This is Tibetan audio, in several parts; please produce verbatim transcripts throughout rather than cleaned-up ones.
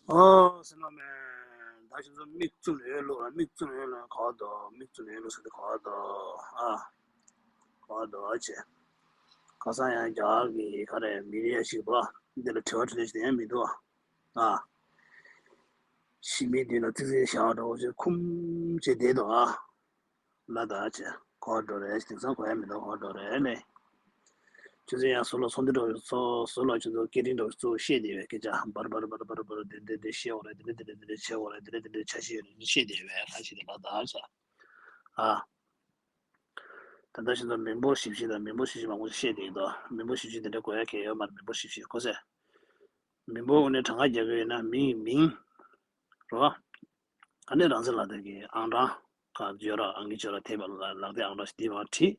ཨོ་སེམས་ལ་མེ། ད་ཁྱོད་ཚོ་མིག་བཙུམ་ནས་ཡོད་ལུགས་ལ། མིག་བཙུམ་ནས་ཡོད་ལུགས་ག་བ་དོ། མིག་བཙུམ་ནས་ཡོད་ལུགས་ཟེར་དུས་ག་བ་དོ། ཨ། ག་བ་དོ་ཨ་ཆེ། ཁ་སང་ཡང་རྒྱ་གར་གྱི་ག་རེ་མི་རིགས་ཞིག་འདུག་འདི་ལ་དྲི་བ་དྲིས་ལན་ཞིག་དེ་ཡང་མི་འདུག་ཨ། ཞི་མིའི་མདུན་ལ་ཙིག་ཙིག་བཞག་འགྲོ་བ་ཅིག་ཁུམ་བྱས་བསྡད་འདུག་ཨ། ལ་དྭགས་ཆེ། གོ་འགྲོ་རེད། དེང་སང་གོ་ཡ་མི་འདུག་གོ་འགྲོ་རེད་ནས། ཁྱོད་ཚོ་ཡང་ཟུར་ལ་ཚོགས་འདུ་འགྲོ་ཚོ་ཟུར་ལ་ཁྱོད་ཚོ་སྐད་འཕྲིན་འགྲོ་ཚོ་བཤད་བསྡད་པའི་སྐད་ཆ་འབར་འབར་འབར་འབར་འབར་འདི་འདི་འདི་བཤད་འོ་རེད། འདི་འདི་འདི་འདི་བྱེད་འོ་རེད། འདི་འདི་འདི་འདི་ཆ་ཤས་ཡོད་རེད། འདི་བཤད་བསྡད་པའི་ཁ་ཤས་དེ་ལ་དྭགས་ཆེ། ཨ། ད་ལྟ་ཁྱོད་ཚོ་མི་འབོར་བཞི་བཞི་དང་མི་འབོར་བཞི་བཞི་མང་པོ་ཞིག་བཤད་བསྡད་ཀྱི་འདུག་མི་འབོར་བཞི་བཞི་དེ་འདྲ་གོ་ཡ་གལ་ཡོད་མ་རེད། མི་འབོར་བཞི་བཞི་གོ་ཟེར། མི་འབོར་དངོས་གནས་གྲངས་ཀ་རྒྱག་གི་ཡོད་ན་མིའི་མིང་རོ། ཨ་ནི་རང་བཙན་ལགས་དེ་གི་ཨང་གྲངས་ག་བརྗོད་ར་ཨང་ཀི་བརྗོད་ར་ཐེབས་པ་ལ་ལག་དེབ་ཨང་གྲངས་ཤིག་འདི་མར་བྲིས།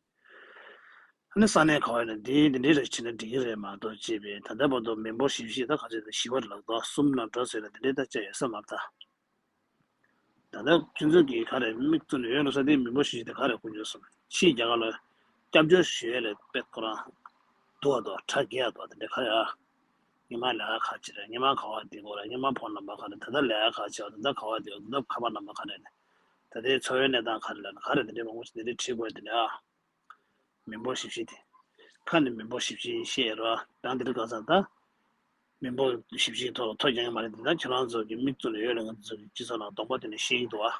ཨ་ནི་ས་གནས་ག་བ་ཡིན་ན་འདི་འདི་འདྲའི་རེ་བྱས་ན་འགྲིག་གི་རེད་མ་གཏོགས་ཅེས་པས། ད་ལྟ་བར་དུ་མི་འབོར་བཞི་བཞི་ད་ག་ཚོད་ད་བཞི་བ་རེད་ལགས་དོ། གསུམ་ན་འགྲོ་ཚོད་ལ་འདི་འདྲའི་ད་བཅའ་ཡོད་ས་མ་རེད་ད། ད་ལྟ་ཁྱོད་ཚོ་གིས་ག་རེ་མིག་བཙུམ་ནས་ཡོད་ལོ་ས་དེ་མི་འབོར་བཞི་བཞི་དེ་ག་རེ་དཀོན་མཆོག་གསུམ་ཕྱིའི་རྒྱ་གར་ལ་སྐྱབས་བཅོལ་ཞུ་ཡས་ལས་དཔེ་ཁོ་རང་འདུག་བ་དོ། གྲ་རྒྱས་དོ། དེ་འདྲ་ག་རེ་ཨ། ཉི་མ་ལས་ཀ་ག་བྱེད་རེད། ཉི་མ་ག་བ་བསྡད་དགོས་རེད། ཉི་མ་ཕོན་ལམ་པ་ག་རེ། ད་ལྟ་ལས་ཀ་ག་བྱེད་པ། ད་ལྟ་ག་བ་བསྡད་པ། ད་ལྟ་ཁ་པར་ལམ་པ་ག་རེ་རེད། ད་ལྟའི་འཚོ་བའི་གནས་སྟངས་ག་རེ་ལ་ག་རེ་དེ་འདྲའི་མང་པོ་ཞིག་དེ་འདྲའི་བྲིས་དགོས་དེ་འདྲ་ཨ། མི་འབོར་བཞི་བཞི་དེ། ཁ་ནས་མི་འབོར་བཞི་བཞི་བཤད་རོགས། ད་འདིར་ག་ས་ད། མི་འབོར་བཞི་བཞིའི་ཐོག་ལ་ཐོ་རྒྱག་གི་མ་རེད། དེ་འདྲ་ཁྱེད་རང་ཚོ་གི་མིག་བཙུམ་ནས་ཡོད་ལ་ང་ཚོ་གི་སྤྱི་ཚོགས་ནང་གདོང་པ་དེ་ནས་ཤེས་ཀྱི་འདུག་ཨ།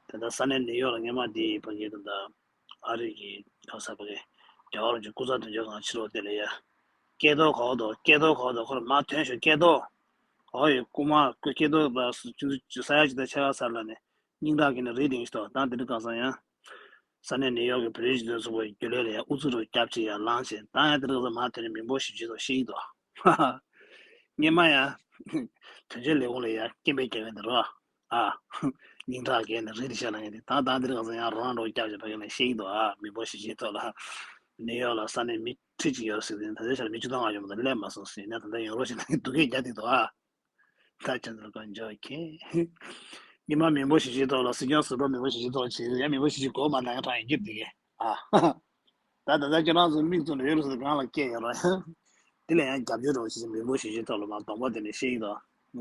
དེ་འདྲ་ས་གནས་ནིའུ་ཡོག་ལ་སྔས་མ་དེ་ཕ་གི་དེ་འདྲ་ཨ་རི་གི་ག་ས་ཕ་གི་རྒྱ་གར་གྱི་སྐུ་ཚ་དོན་གཅོད་ཁང་ཕྱི་ལོགས་དེ་ལ་ཡ། སྐལ་རྡོར་ག་བ་དོ། སྐལ་རྡོར་ག་བ་དོ། ཁོ་ར་མ་ཐོན་ཤོག་སྐལ་རྡོར། ག་བ་ཡི་སྐུ་མ་སྐུ་སྐལ་རྡོར་པ་སུ་ཁྱོད་ཚོ་ས་ཡ་གཅིག་དང་ཕྱེད་ཀ་ས་ལ་ནས་སྙིང་ཐག་གི་ནས་རེད་དེང་ཞིག་ཏོ། ད་འདི་འདྲ་ག་ས་ཡང་། ས་གནས་ནིའུ་ཡོག་གི་བོད་རིགས་སྤྱི་མཐུན་ཚོགས་པའི་རྒྱུན་ལས་ལ་ཡང་ཨུ་ཚུགས་རུ་སྐྱབས་ཆེ་ཡར་ལངས་བྱས། ད་ཡང་དེ་འདྲ་ག་ས་མ་ཐོན་ནས་མི་འབོར་བཞི་བཅུ་ཐོག་ཤེས་ཀྱི་འདུག་སྔས་མ་ཡང་། དོན་གཅོད་ལས་ཁུངས་ལ་ཡང་སྐད་འབོད་རྒྱག་མཁན་དེ་རོ། ཨ། སྙིང་ཁྲག་གས་ནས་རི་དེ་ཤ་ལ་ངས་དེ་ད་ད་འདིར་ག་ས་ཡང་རོ་རང་རོ་སྐྱབས་ཀྱི་ཕ་གི་ནས་ཤེས་ཀྱི་འདུག་ཨ། མི་འབོར་བཞི་བཅུའི་ཐོག་ལ། ནིའུ་ཡོག་ལ་ས་གནས་མི་ཁྲི་གཅིག་ཡོད་ཟེར་དེ་ད་ལྟའི་ཆར་མི་བཅུ་ཐམ་ལྔ་ཡོད་མ་གཏོགས་སླེབས་མ་སོང་ཟེར་ནས། ད་ལྟ་ཡོང་རོགས་བྱེད་ན་སྡུག་སྐད་རྒྱག་བསྡད་འདུག་ཨ། ད་ཁྱོད་ཚོ་ལ་དཀོན་མཆོག་མཁྱེན། ཉི་མ་མི་འབོར་བཞི་བཅུའི་ཐོག་ལ་སྲིད་སྐྱོང་ཟུར་པ་མི་འབོར་བཞི་བཅུའི་ཐོག་ལ་བྱེད་ཡོད། ཡང་མི་འབོར་བཞི་བཅུ་གོ་མ་ནང་ཡང་ཐང་ཡིན་གྱི་འདུག་གས་ཨ། ད་ད་ལྟ་ཁྱོད་རང་ཚོ་མིག་བཙུམ་ནས་ཡོད་རུ་སོང་གང་ལ་སྐད་ཡོད་ར། དེ་ལས་ཡང་རྒྱབ་སྐྱོར་རོགས་ཞེས་མི་འབོར་བཞི་བཅུའི་ཐོག་ལ་མར་གདོང་པ་དེ་ནས་ཤེས་ཀྱི་འདུག་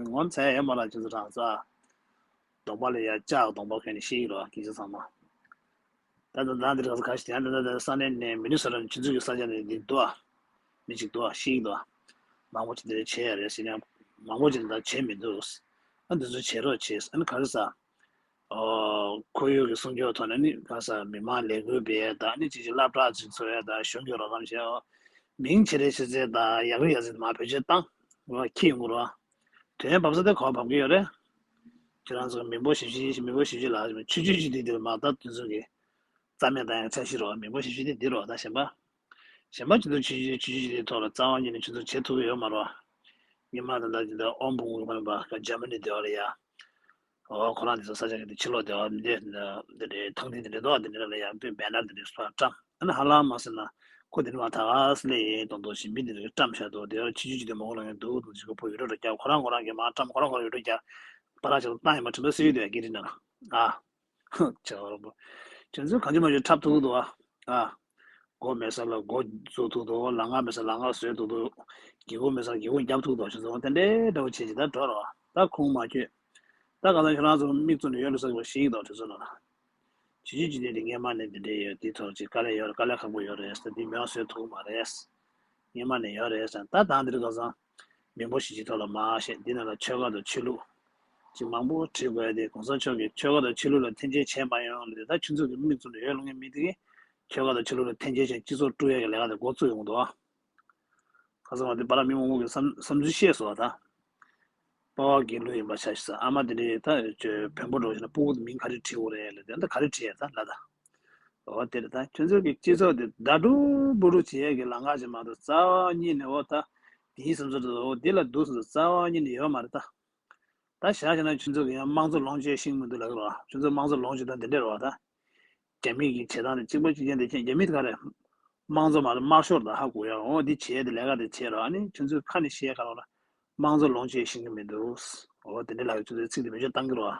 ངོ་མཚར་ཡོད་མ་ར་ཁྱོད་ཚོ་རང་ཚོ་ཨ། གདོང་པ་ལ་ཡ་ལྕགས་གདོང་པ་གོན་ནས་ཤེས་ཀྱི་རོགས་སྐད་ཆ་ཚང་མ། ད་ད་ད་འདིར་ག་ས་ག་ཞིག་ཡང་ད་ད་ད་ས་གནས་ནས་མི་ནི་སོ་ཊ་ནས་ཁྱོད་ཚོ་གི་ས་ཆ་ནས་འདི་འདུག་ཨ། མི་གཅིག་འདུག་ཨ། ཤེས་ཀྱི་འདུག་ཨ། མང་པོ་ཅིག་འདིར་བྱས་ཡ་རེད་ཟེར་ཡང་མང་པོ་ཅིག་ད་བྱས་མི་འདུག་ཨ། འདི་ཚོ་བྱེད་རོགས་བྱས། ཨ་ནི་ག་རེ་ཟ། ཨོ། ཁོར་ཡུག་གི་སྲུང་སྐྱོབ་ཐོག་ནས་ནི་ག་ས་མི་མང་ལས་འགུལ་སྤེལ་ཡ་དང་ནི་ཅིག་ཅིག་སློབ་གྲྭ་ཅིག་འཚོགས་ཡ་དང་གཞུང་གི་རོགས་རམ་བྱས་ཨོ། མིང་ཆེ་རེ་ཆེ་ཚེ་དང་ཡག་རེ་ཡག་ཚེ་མ་བེད་སྤྱོད་བཏང་། འོ་ཁྱི་ཡོང་གི་རོ། དོན་བབས་ས་དེ་གོ་བབས་ཀྱི་ཡོད་རེད། ཁྱེད་རང་ཚོ་མི་འབོར་བཞི་བཞི་མི་འབོར་བཞི་བཞི་ལ་ཆུ་ཆུ་ཆུ་དེ་དེར་མ་ལྟ་དུས་ཚོད་ཀྱི་རྩ་མེད་བཏང་ཡ་འཆར་གཞི་རོ། མི་འབོར་བཞི་བཞི་དེ་འདི་རོ། ད་གཞན་པ། གཞན་པ་ཁྱེད་ཚོ་ཆུ་ཆུ་ཆུ་ཆུ་དེ་ཐོག་ལ་རྩ་བ་ཉིད་ནས་ཁྱེད་ཚོ་བྱེད་ཐུབ་ཀྱི་ཡོད་མ་རོ། ཉི་མ་ད་ལྟ་འདི་འདྲ་ཨོམ་བུ་ངུ་ག་ནས་པ་ག་འཇར་མ་ནི་དེ་བ་ལ་ཡ། ཨོ་ཁོ་རང་དེ་ཚོ་ས་ཆ་གི་དེ་ཕྱི་ལོགས་དེ་བ་འདི་འདི་རེད། ཐང་འདི་འདི་འདྲ་འདུག་འདི་འདྲ་ལ་ཡ་བེ་ནར་འདི་འདྲ་སུ་བཀྲམ། ཨ་ནི་ཧ་ལམ་མ་ཟེར་ན་ཁོ་དེ་ནི་མ་ཐག་ཨ་སི་ལེ་ཡེ་དོང་དོ་ཞིག་མི་འདི་འདྲ་བཀྲམ་བཞག་འདུག་དེ་བ་ཆུ་ཆུ་ཆུ་དེ་མོ་ལ་ངས་འདུག་འདུག་ཅིག་ཁོ་ཕོ་ཡུ་རོ་ར་རྒྱབ་ཁོ་རང་ཁོ་རང་གི་མ་བཀྲམ་ཁོ་རང་ཁོ་རང་ཡུ་རོ་རྒྱབ་པ་ར་ཆ་ལ་བཏང་ཡི་མ་ཁྲིམས་པ་སི་ཡུ་དེ་བ་སྐད་རིགས་ནང་ཨ། ཆེ་བ་རོ་པོ། ཁྱོད་ཚོས་གང་ཅི་མ་ཅི་འཁྲབ་ཐུབ་འདུག་ཨ། ཨ། མགོ་མེད་ས་ལ་མགོ་བཟོ་ཐུབ་འདུག་ལ་ང་མེད་ས་ལ་ང་བཟོས་ཐུབ་འདུག་སྒེའུ་ཁུང་མེད་ས་ལ་སྒེའུ་ཁུང་བརྒྱབ་ཐུབ་འདུག་ཁྱོད་ཚོ་དེ་འདྲའི་འདྲ་བོ་བྱེད་ཅིག་ད་འགྲོ་རོགས། ད་ཁུངས་མ་འཁྱོལ། ད་གང་ལྟར་ཁྱོད་རང་ཚོ་མིག་བཙུམ་ནས་ཡོད་ལུགས་ས་གི་བ་ཤེས་ཀྱི་འདུག་དེ་ཚོ་ནང་ལ། ཇི་ཇི་ཇི་ནས་དེ་སྔས་མ་ནས་འདི་འདྲའི་ཡོད། འདི་ཐོག་ཅིག་དཀའ་ལས་ཡོད་རེད། དཀའ་ལས་ཁག་པོ་ཡོད་རེད་ཟེར། འདི་མེད་པ་བཟོས་ཐུབ་མ་རེད། སྔས་མ་ནས་ཡོད་རེད་ཟེར། ད་ད་འདིར་ག་ཚང་མི་འབོར་གཞི་གཅིག་ཐོག་ལ་མ་བཤད། འདི་ནང་ལ་ཆོལ་ཁ་དང་ཆོས་ལུགས་ཅིག་མང་པོ་བྲིས་དགོས་ཡ་དེ། གོང་ས་མཆོག་གིས་ཆོལ་ཁ་དང་ཆོས་ལུགས་ལ་འཐེན་འཁྱེར་བྱས་མ་ཡོང་ལ། དེ་ད་ཁྱོད་ཚོ་གི་མིག་བཙུམ་ནས་ཡོད་ལུགས་ངའི་མི་དེ་གིས་ཆོལ་ཁ་དང་ཆོས་ལུགས་ལ་འཐེན་འཁྱེར་བྱས་སྤྱི་ཚོགས་དཀྲུག་ཡ་གི་ལས་ཀ་དེ་འགོ་བཙུགས་ཡོང་གི་འདུག་ཨ། ཁ་སང་བ་དེ་པ་ར་མི་མང་པོ་གི་བསམ་བསམ་ཚུལ་བཤད་སོང་བ་ད། པ་ཕ་གི་ལུགས་ཡིན་པ་ཆ་ཞིག་ས་ཨ་མ་དེ་འདྲའི་ད་ཅོ་བོན་པོ་འགྲོ་བཞིན་ན་སྤུ་གུ་དེ་མིང་ག་རེ་བྲིས་དགོས་རེད་ལ། དེ་ད་ག་རེ་བྲིས་ཡ་ད་ལ་ད། འོ་དེ་རེད། ད་ཁྱོད་ཚོ་གི་སྤྱི་ཚོགས་དེ་ད་དུ་བུ་རུ་བྱེད་ཡ་གི་ལམ་ཁ་ཅིག་མ་གཏོགས་རྩ་བ་ཉིད་ནས་འོ་ད་དེའི་བསམ་ཚུལ་དེ་འོ་དེ་ལ་འདུག་བསམ་ཚུལ་རྩ་བ་ཉིད་ནས་ཡོད་མ་རེད་ད། ད་བཞག་བྱས་ན་ཁྱོད་ཚོ་གི་ཡང་དམངས་གཙོ་ལོངས་སྤྱོད་ཤེས་ཀྱི་མི་འདུག་ལབ་ཀྱི་རེད་བ། ཁྱོད་ཚོ་དམངས་གཙོ་ལོངས་སྤྱོད་ད་འདི་འདྲ་རེད་བ་ད། རྒྱ་མི་གི་བྱེད་སྟངས་དེ་གཅིག་པ་གཅིག་རྐྱང་དེ་ཁྱེད་རྒྱ་མི་དེ་ག་རེ། དམངས་གཙོ་མ་རེད། དམར་ཤོག་ད་ཧ་གོ་ཡ། འོ་འདི་བྱེད་དེ་ལས་ཀ་དེ་བྱེད་རོགས། ཨ་ནི་ཁྱོད་ཚོའི་ཁ་ནས་བཤད་ཁ་ལོ་ལ་དམངས་གཙོ་ལོངས་སྤྱོད་ཤེས་ཀྱི་མི་འདུག་འོ་དེ་འདྲ་ལབ་ཡ། ཁྱོད་ཚོའི་ཚིག་དེ་བེད་སྤྱོད་བཏང་གི་རེད་བ།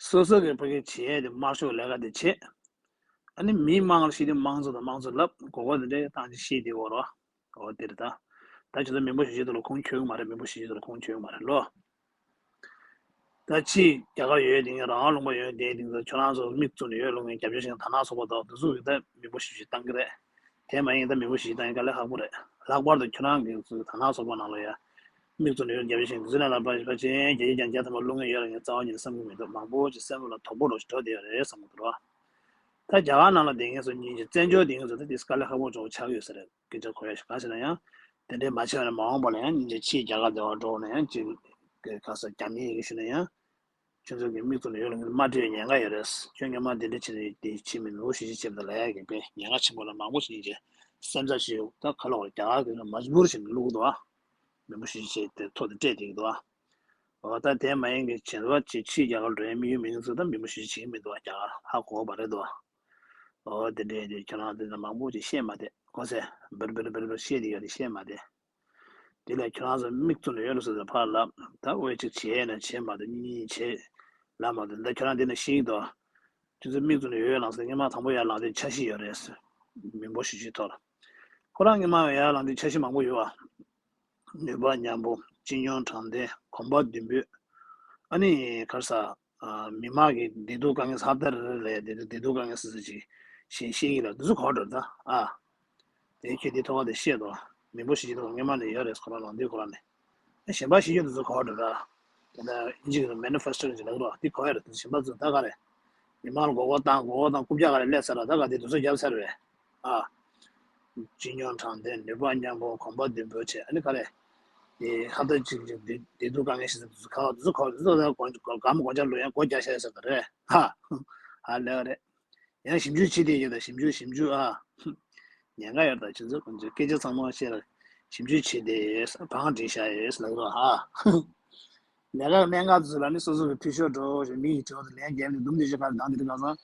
སོ་སོ་གི་ཕ་གི་བྱེད་དེ་དམར་ཤོག་ལས་ཀ་དེ་བྱེད། ཨ་ནི་མི་མང་ལ་ཤི་དེ་དམངས་གཙོ་དང་དམངས་གཙོ་ལབ་གོ་གོ་དེ་འདྲའི་སྟངས་ཅིག་ཤེས་དེ་འོ་རོ། འོ་དེ་རེད་ད། ད་ཁྱོད་ཚོ་མི་འབོར་བཞི་བཅུ་ཐོག་ལ་ཁུངས་འཁྱོལ་གི་མ་རེད། མི་འབོར་བཞི་བཅུ་ཐོག་ལ་ཁུངས་འཁྱོལ་གི་མ་རེད་ལོ། ད་ཕྱིའི་རྒྱ་གར་ཡོད་དེ་ངས་རང་དབང་ལུང་པ་ཡོད་དེ་དེང་སང་ཁྱོད་རང་ཚོ་མིག་བཙུམ་ནས་ཡོད་ལུང་ངས་རྒྱབ་སྐྱོར་བྱེད་མཁན་དར་ནག་ཚོགས་པ་དང་དེ་ཚོ་གིས་ད་མི་འབོར་ཞེ་པོ་ཅིག་བཏང་གི་རེད། དེ་མ་ཡིན་ད་མི་འབོར་ཞེ་པོ་ཅིག་བཏང་ཡིན་དཀའ་ལས་ཁག་པོ་རེད། ལྷག་པར་དུ་ཁྱོད་རང་གིས་ཚོ་དར་ནག་ཚོགས་པ་ནང་ལ་ཡ་མིག་བཙུམ་ནས་ཡོད་རྒྱབ་སྐྱོར་བྱེད་མཁན་དེ་ཚོ་ནང་ལ་ཕལ་ཆེར་བརྒྱ་ཆ་བརྒྱ་ཐམ་པ་བླུ་ངན་ཡོད་ལ་ངས་རྩ་བ་ཉིད་ནས་བསམ་གྱི་མི་འདུག་མང་པོ་ཅིག་སེམས་ལ་དོག་པོ་འདྲ་ཞིག་འགྲོ་བསྡད་ཡོད་རེད་བསམ་གྱི་འདུག་ར། ད་རྒྱ་གར་ནང་ལ་བསྡད་མཁན་ཚོ་སྙིང་རྗེ་བཙན་བྱོལ་བསྡད་མཁན་ཚོ་ད་དེ་དཀའ་ལས་ཁག་པོ་ཅིག་ཆགས་ཡོད་ས་རེད། སྐད་ཆ་གོ་ཡ་ཞིག་ག་ཟེར་ན་ཡང་། དེ་འདྲའི་མ་བྱས་པ་ནས་མ་འོངས་པ་ལ་ཡང་སྙིང་རྗེ་ཕྱིའི་རྒྱ་གར་བསྡད་པ་འགྲོ་ན་ཡང་ཅིག་ག་ས་རྒྱ་མིའི་ཡི་གེ་ཞུ་ན་ཡང་། ཁྱོད་ཚོ་གི་མིག་བཙུམ་ནས་ཡོད་ལ་མ་སྤྲད་ཉེན་ཁ་ཡོད་རེད། ཁྱོད་སྔོན་མ་དེ་འདྲ་བྱས་ནས་དེ་བྱེད་མི་འདུག་ཞེ་ཅིག་བྱེད་པ་ལ་ཡ་གི་དཔེ་ཉེན་ཁ་ཆེན་པོ་ལ་མང་པོ་ཞིག་ཡིན་ཅེས་སེམས་འཚབ་བྱེད་ཡོད། ད་ག་ལ་བར་རྒྱ་གར་གི་མ་ཇི་བུར་བྱས་ནས་བླུག་གི་འདུག་ཨ། མི་འབོར་ཞེ་ཅིག་བྱས་ཏེ་ཐོ་དེ་སྤྲད་བསྡད་ཀྱི་འདུག་ཨ། འོ་ད་དེ་མ་ཡིན་གྱི་བྱེད་པ་ཅིག་ཕྱིའི་རྒྱ་གར་འགྲོ་ཡ་དམིགས་ཡུལ་མེད་མཁན་ཚོ་ད་མི་འབོར་ཞེ་ཅིག་བྱེད་ཀྱི་མི་འདུག་ཨ། རྒྱ་གར་ཧ་གོ་བ་རེད་འདུག་ཨ། འོ་དེ་འདྲའི་དེ་ཁྱོད་རང་དེ་ཚོ་མང་པོ་ཅིག་བཤད་མ་བསྡད་གོ་ཟེར། འབར་འབར་འབར་འབར་བཤད་དེ་ཡོད་དེ་བཤད་མ་བསྡད། དེ་ལས་ཁྱོད་རང་ཚོ་མིག་བཙུམ་ནས་ཡོད་ལ་སོ་སོ་ཕར་ལབ། ད་འོས་ཅིག་བྱས་ན་བྱས་མ་གཏོགས་གཉིས་གཉིས་བྱས་ལབ་མ་གཏོགས། ད་ཁྱོད་རང་འདི་ན་ཤེས་ཀྱི་འདུག་ཁྱོད་ཚོ་མིག་བཙུམ་ནས་ཡོད་ལངས་ཟེར། སྔོན་མ་དང་པོ་ཡར་ལངས་དེ་འཆར་གཞི་ཡོད་རེད་ཟེར། མི་འབོར་ཞེ་ཅིག་ཐོག་ལ། ཁོ་རང་སྔོན་མ་ཡར་ལངས་དེ་འཆར་གཞི་མང་པོ་ཡོད་པ། ནུས་པ་མཉམ་སྤུངས། སྤྱི་སྙོམས་དྲང་བདེན། གོམ་པ་མདུན་སྤོས། ཨ་ནི་ག་རེ་ཟ། ཨ། མི་མང་གི་བདེ་སྡུག་དཀའ་ངལ་ཧབ་ཏ་རེ་རེ་ལ་བདེ་སྡུག་བདེ་སྡུག་དཀའ་ངལ་སོ་སོ་ཅིག་ཞེས་བཤད་ཀྱི་ལ་དེ་ཚོ་གོ་འགྲོ་ད། ཨ། དེ་ཁྱོད་དེ་ཐོག་དེ་བཤད་དོ། མི་འབོར་ཞེ་ཅིག་ཐོག་སྔོན་མ་ནས་ཡོད་རེད། ཁོ་རང་ལངས་དུས་ཁོ་རང་ནས། ཨ། གཞན་པ་ཞེ་ཅིག་དེ་ཚོ་གོ་འགྲོ་ད། དེ་ན་ཨིན་ཇི་གི་མེ་ནི་ཕེ་སི་ཊོ་ཞིག་ལབ་རོགས། དེ་གོ་ཡ་རེད། དེ་ཚོ་གཞན་པ་ཚོ་ད་ག་རེད། མི་མང་ལ་མགོ་སྐོར་བཏང་མགོ་སྐོར་བཏང་རྐུབ་བཀྱག་ག་རེ་སླེབས་ཚར་ར། ད་ག་དེ་དུས་ཚོད་བརྒྱབ་ཚར་བས། ཨ། སྤྱི་སྙོམས་དྲང་བདེན། ནུས་པ་མཉམ་སྤུངས། གོམ་པ་མདུན་སྤོས་བྱས། ཨ་ནི་ག་རེ། དེ་ཧབ་ཏ་གཅིག་གཅིག་བདེ་བདེ་སྡུག་དཀའ་ངལ་ཞིག་ཟེར་དུས་ག་བ་དུས་ག་བ་དུས་ད་སྒོ་སྒམ་སྒོ་ལྕགས་ལོ་ཡང་སྒོ་རྒྱག་ཤག་ཟེར་བ་རེད། ཧ། ཧ་ལས་རེད། ཡང་ཞིབ་འཇུག་བྱེད་བསྡད་ཡོད་ད། ཞིབ་འཇུག་ཞིབ་འཇུག་ཨ། ཉེན་ཁ་ཡོད་ད། ཁྱེད་ཚོ་ཁོང་ཚོའི་སྐད་ཆ་ཚང་མ་བཤད་ལ་ཞིབ་འཇུག་བྱེད་བསྡད་ཡོད། བང་བསྒྲིགས་བཞག་ཡོད་ལབ་རོགས་ཧ། ལས་ཀ་གནད་འགག་ཚོ་ལ་ནི་སོ་སོ་གི་འཐུས་ཤོར་འགྲོ་ཞེས་མི་ཡི་དྲི་བ་དེ་ལན་རྒྱབ་ནས་འདུམ་འགྲིག་ཤོག་ག་རེ་དང་དེ་རིང་ཁ་སང་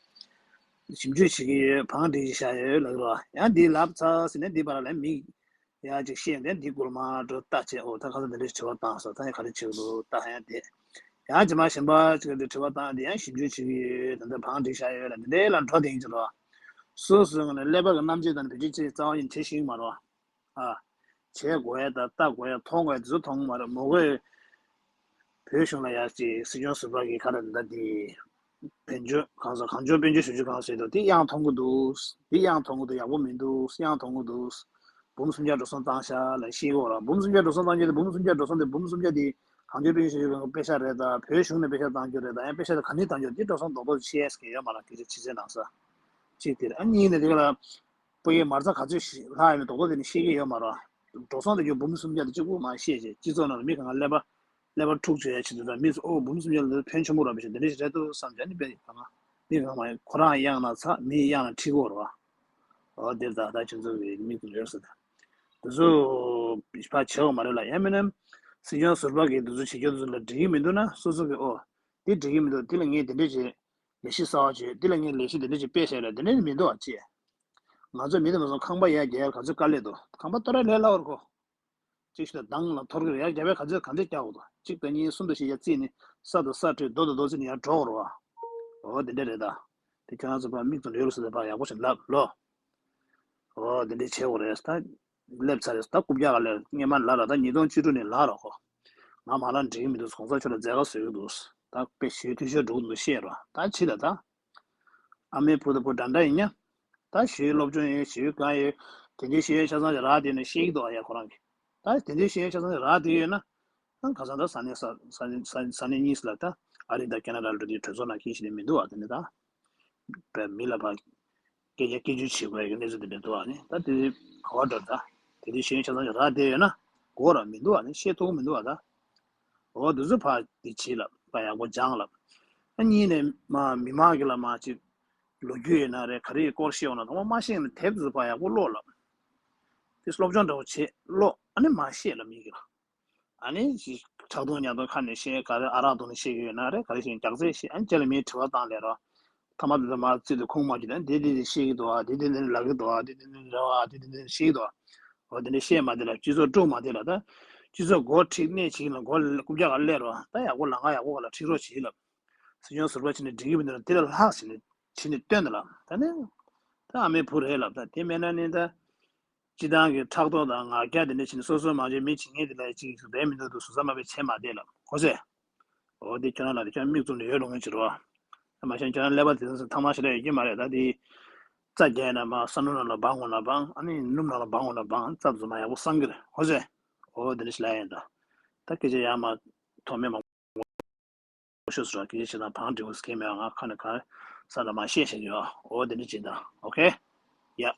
ཞིབ་འཇུག་བྱེད་ཀྱི་ཡོད། བང་བསྒྲིགས་བཞག་ཡོད་ལབ་རོགས། ཡང་འདི་ལབ་ཚར་ཟིན་ནས་འདི་བར་ལ་མི་ཡ་ཅིག་བཤད་དེ་འདི་མགུར་མ་འགྲོ་ལྟ་བྱས། ཨོ་ད་ཁ་སང་དེ་འདྲའི་དྲི་བ་བཏང་སོང་། ད་ཡང་ག་རེ་བྱེད་དགོས་ལྟ་ཧ་ཡང་དེ། ཡང་རྗེས་མ་གཞན་པ་ཅིག་ལ་དྲི་བ་བཏང་དེ་ཡང་ཞིབ་འཇུག་བྱེད་ཀྱི་ཡོད། ད་ལྟ་བང་བསྒྲིགས་བཞག་ཡོད་ལ་འདི་འདྲའི་ལ་འགྲོ་དེ་ཡིན་ཅི་རོ། སོ་སོའི་ངོས་ནས་ཀླད་པ་གི་རྣམ་དཔྱོད་དང་བེད་སྤྱོད་བྱེད་རྩ་བ་ཡིན་བྱེད་ཤེས་ཀྱི་མ་རོ། ཨ། བྱེད་དགོས་ཡ་དང་ལྟ་དགོས་ཡ་མཐོང་དགོས་ཡ་དེ་ཚོ་མཐོང་གི་མ་རེད། མོ་གོས་བོད་གཞུང་ལ་ཡ་ཅིག་སྲིད་སྐྱོང་ཟུར་པ་གི་ཁ་ར་འདི་འདྲ་འདི། དཔལ་འབྱོར་གང་ཟག་གང་བྱུང་དཔལ་འབྱོར་ཞབས་ཞུ་གང་ཟེར་དུས་དེ་ཡང་མཐོང་གི་འདུག་དེ་ཡང་མཐོང་གི་འདུག་ཡག་པོ་མི་འདུག་ཡང་མཐོང་གི་འདུག་འབུམ་སུམ་བརྒྱ་འགྲོ་སོང་བཏང་ཤག་ལ་ཤེས་ཀྱི་ཡོད་ར། འབུམ་སུམ་བརྒྱ་འགྲོ་སོང་བཏང་རྒྱུ་དེ་འབུམ་སུམ་བརྒྱ་འགྲོ་སོང་དེ་འབུམ་སུམ་བརྒྱ་དེ་གང་བྱུང་དཔལ་འབྱོར་ཞབས་ཞུ་གི་པེ་ཤག་རེད་ད། བོད་གཞུང་ནས་པེ་ཤག་བཏང་རྒྱུ་རེད་ད། ཡང་པེ་ཤག་དེ་ག་ནས་བཏང་རྒྱུ་དེ་འགྲོ་སོང་རྡོག་རྡོག་ཤེས་ཡས་ཀྱི་ཡོད་མ་ར། སྐད་ཆ་ཕྱི་གསལ་ནང་གསལ་གཅིག་དེ་རེད། ཨ་གཉིས་ནས་དེ་ག་ལ་སྤུ་གའི་མ་རྩ་ག་ཚོད་ཞིག་ལྷག་ཡོད་མེད་རྡོག་རྡོག་དེ་ནི་ཤེས་ཀྱི་ཡོད་མ་ར། འགྲོ་སོང་དེ་རྒྱུ་འབུམ་སུམ་བརྒྱ་དེ་གཅིག་པུ་མ་ཤེས་བྱས་སྤྱི་ཚོགས་ནང་ལ་མི་གང་ག་ཀླད་པ་ཀླད་པ་འཁྲུག་བྱེད་ཡ་ཆེད་དུ་ད་མི་ཚོ་ཨོ་འབུམ་སུམ་བརྒྱ་ལ་ཕན་ཆེན་པོ་རག་པའི་ཆེད་དེ་འདྲ་ཞིག་རེད་འདུག་བསམ་བྱས་ནི་དཔེ་གང་ག་མི་གང་མ་ཁོ་རང་གཡང་ན་ཚ་མི་གཡང་ན་འཁྲིག་གོ་ར། ཨོ་དེར་ད་ད་ཁྱོད་ཚོ་གི་མི་ཀུན་ཡོད་ས་ད། དེ་ཚོ་ཕར་བྱེད་འོ་མ་རེད་ལ། ཡང་མིན་ན་སྲིད་སྐྱོང་ཟུར་པ་གི་དེ་ཚོ་བྱེད་རྒྱུ་དེ་ཚོ་ལ་འགྲིག་གི་མི་འདུག་ན་སོ་སོ་གི་ཨོ་དེ་འགྲིག་གི་མི་འདུག་དེ་ལ་ངས་དེ་འདྲ་བྱས་ལས་གཞི་གསར་བ་བྱས། དེ་ལ་ངས་ལས་གཞི་དེ་འདྲ་བྱས་སྤེལ་བྱས་ལ་དེ་འདྲ་མི་འདུག་ཨ་ཅེ། ང་ཚོ་མི་དེ་མ་སོང་ཁང་པ་ཡར་རྒྱག་ག་ཚོད་དཀའ་ལས་འདུག་ཁང་པ་གཏོར་ཡ་ལས་སླ་བར་གོ། གཅིག་ཤོད་དང་ལ་འཐོར་གི་རེད། ཡར་རྒྱབ་པའི་ག་ཚོད་ག་འདྲས་རྒྱག་དགོས་དང་། གཅིག་དང་གཉིས་གསུམ་དང་བཞི་ཡར་བརྩིས་ནས་ས་དང་ས་སྤྲོད་རྡོ་དང་རྡོ་བརྩིས་ནས་ཡར་འགྲོ་དགོས་རེད་བ། འོ་དེ་འདྲས་རེད་ད། དེ་ཁྱོད་རང་ཚོ་ཕར་མིག་ཏུ་ལོས་ལོས་སུ་དེ་ཕར་ཡག་པོ་ཞིག་ལབ་ལོ། འོ་དེ་འདྲས་བྱེད་དགོས་རེད་ད། སླེབས་ཚར་རེད་ད། རྐུབ་བཀྱག་ག་ལེར་སྔས་མ་ལ་ར་ད་ཉིས་སྟོང་བཅུ་དྲུག་ནས་ལ་ར་ཁོ། ང་མ་ལ་འགྲིག་གི་མི་འདུག་གོང་ས་མཆོག་ལ་མཛད་དཀའ་བཟོ་གི་འདུག་ད་དཔེ་ཞུས་འཐུས་ཤོར་འགྲོ་གི་འདུག་བཤད་རོགས་ད་ཕྱི་ལ་ད། ཨ་མའི་བུ་དང་བུ་འདྲ་འདྲ་ཡིན་ཉ། ད་ཞུའི་སློབ་སྦྱོང་ཡོད་ཞུའི་གང་ཡོད། དེ་འདྲའི་ཤེས་ཡོན་ཆ་ཚང་ཞིག་རག་དེ་ནས་ཤེས་ཀྱི་འདུག་ཨ་ཡ་ཁོ་རང་གིས། ད་དེ་འདྲའི་ཤེས་ཡོན་ཆ་ཚང་ཞིག་རག་དེ་ཡོད་ན། ཨང་ཁ་སང་ད་ས་གནས་ས་ས་གནས་ས་ས་གནས་གཉིས་ལ་ད་ཨ་རི་དང་ཁེ་ན་ཌ་ལ་འགྲོ་དུས་གྲོས་ཚོགས་ནང་ཁྱེར་ཞིག་ནས་མི་འདུག་ཨ། དེ་ནས་ད་བས་མི་ལ་ཕར་སྐད་ཆ་སྐད་ཆ་བྱེད་དགོས་ཡ་གི་གནས་ཚུལ་དེ་འདྲ་འདུག་ཨ། ནི་ད་དེ་ག་བ་འགྲོ་ད་དེ་འདྲའི་ཤེས་ཡོན་ཆ་ཚང་ཞིག་རག་དེ་ཡོད་ན་གོ་ར་མི་འདུག་ཨ། ནི་ཤེས་ཐུབ་མི་འདུག་ཨ་ད། འོ་དེ་ཚོ་ཕར་དེ་བྱེད་ལབ་ཕར་ཡག་པོ་སྦྱང་ལབ། ཨ་གཉིས་ནས་མ་མི་མང་གི་ལ་མ་ཅིག་ལོ་རྒྱུས་ཡོད་ན་རེད། ག་རེ་ཡི་སྐོར་ཤེས་འོང་ན་ཚང་མ་མ་ཤེས་ན་དེབ་དེ་ཚོ་ཕར་ཡག་པོ་ཀློག་ལབ། དེ་སློབ་སྦྱོང་འདྲ་བོ་བྱེད་ཀློག་ཨ་ནི་མ་ཤེས་ལབ་མི་གི་ལ། ཨ་ནི་ཅིག་ཁྲག་འཐུང་ཉ་འཐུང་ཁ་ནས་ཤེས་ག་རེ་ཨ་རག་འཐུང་ནས་ཤེས་གི་ཡོད་ན་རེད། ག་རེ་ཤེས་རྒྱག་རྩལ་ཤེས་ཨ་ནི་ཁྱེད་ལ་མིའི་དྲི་བ་བཏང་ལས་རོགས། ཐ་མ་དེ་ཚོ་མར་བརྩིས་ཏེ་ཁུངས་མ་འཁྱོལ་ཏེ་འདི་འདི་འདི་ཤེས་ཀྱི་འདུག་ཨ། འདི་འདི་འདི་ལབ་ཀྱི་འདུག་ཨ། འདི་འདི་འདི་རེད་བ། འདི་འདི་འདི་ཤེས་ཀྱི་འདུག་ཨ། འོ་དེ་འདྲ་བཤད་མ་བསྡད་ལ་སྤྱི་ཚོགས་དཀྲུག་མ་བསྡད་ལ་ད། སྤྱི་ཚོགས་སྒོ་ཁྲིད་གནས་བྱེད་ལ་སྒོ་རྐུབ་བཀྱག་ག་སླེབས་རོགས། ད་ཡག་པོ་ལམ་ཁ་ཡག་པོ་ག་ལ་ཁྲིད་རོགས་བྱེད་ལབ། སྲིད་སྐྱོང་ཟུར་པ་བྱས་ནས་འགྲིག་གི་མི་འདུག་ན་དེ་ལ་ལྷག་ཟེར་ནས་བྱས་ནས་སྟོན་ད་ལ་ད་ནི། ད་ཨ་མའི་བུ་རེད་ལབ། ད་དེ་མེད་ན་ནི་ད། སྤྱི་བཏང་གི་ཕྲག་དོག་དང་ང་རྒྱལ་དེ་འདྲ་བྱས་ནས་སོ་སོའི་མང་ཆེ་མི་བྱེད་མཁན་དེ་ལ་ཅིག་རྦད་མི་འདུག་འདུག་ཟུར་ཟ་མ་བེད་བྱས་མ་བསྡད་ལབ་གོ་ཟེ། འོ་དེ་ཁྱོད་རང་ལ་དེ་ཁྱོད་མིག་བཙུམ་ནས་ཡོད་ལོང་ངེས་བྱེད་རོགས། ཨ་མ་གཞན་ཁྱོད་རང་ཀླད་པ་དེ་ཚོ་ཐང་མ་ཞེ་དྲག་ཡོད་ཀྱི་མ་རེད། ད་དེ་རྩྭ་རྒྱས་ན་མ་ས་སྣུམ་ནང་ལ་སྦང་དགོས་ན་སྦང་། ཨ་ནི་སྣུམ་ནང་ལ་སྦང་དགོས་ན་སྦང་། རྩྭ་བཟོ་མ་ཡག་པོ་སང་གི་རེད། ཧོ་ཟེ། འོ་དེ་འདྲ་ཞིག་ལ་ཡིན་ད། ད་སྐད་ཆ་ཡག་མ་ཐོག་མེད་མ། ཤོད་སོ་སྐད་ཆ་བྱེད་དང་བང་འབྲས་བུ་སྐད་མེད་ང་ཁ་ནས་ག་ས་ལ་མ་བཤད་བཤད་ཡོད། འོ་དེ་འདྲ་བྱེད་དང་། ཨོ་ཁེ། ཡ།